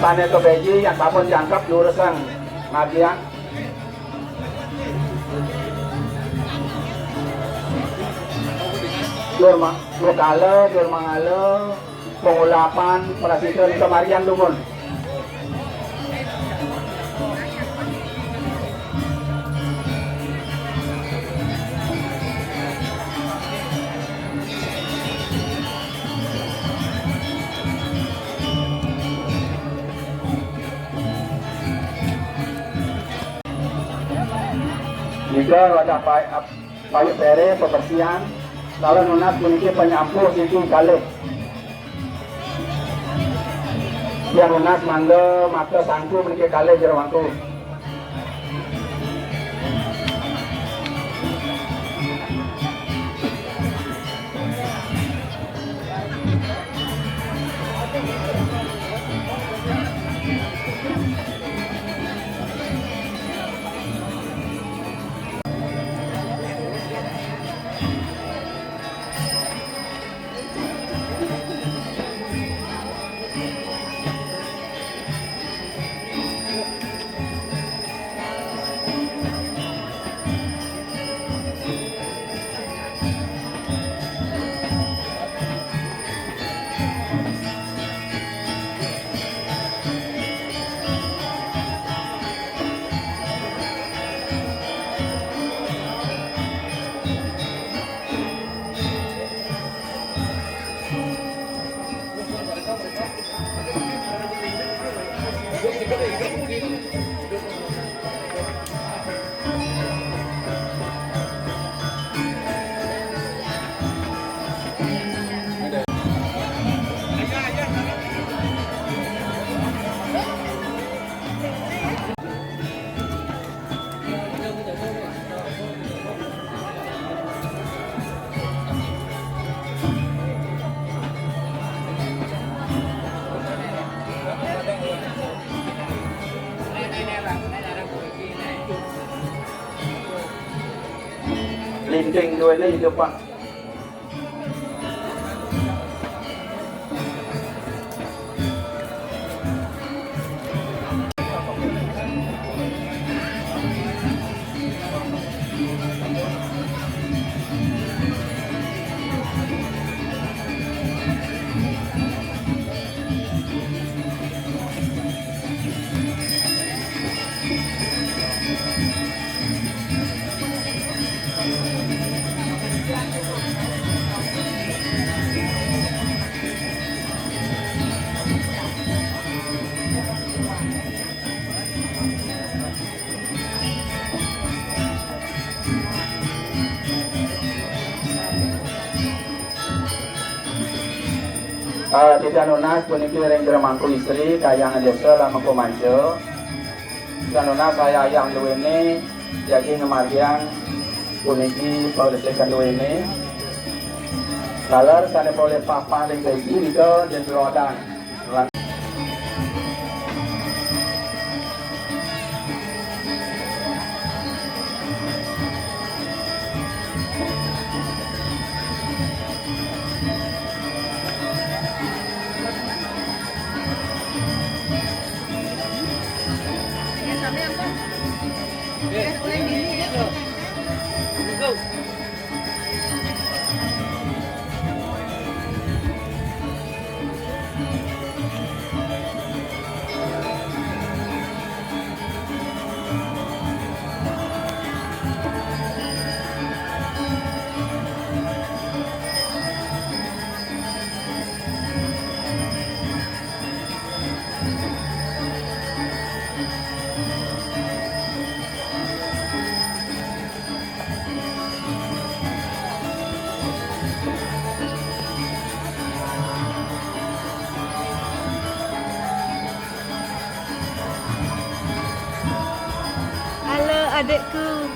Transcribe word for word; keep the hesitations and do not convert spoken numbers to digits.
Sané kabeji, yan babon jangkep, durusang ngagiang. Dur ma-, dur kala, dur mangala, pangulapan, prasida nika margiang dumun. Nika wadah pa-, ap-, payuk péré, pabersihan. Taler nunas puniki panyampuh siki kalih. Tiang nunas mangda maka sangku puniki kalih jero mangku. Linting duéné idup, Pak. Eh, titiang nunas puniki ring Jero Mangku Istri, Kahyangan Désa lan Mangku Manca. Titiang nunas ayah-ayah duéné jagi ngamargiang puniki paresikan duéné. Taler sané polih papan ring Dési nika Jendrodan. Halo, adikku.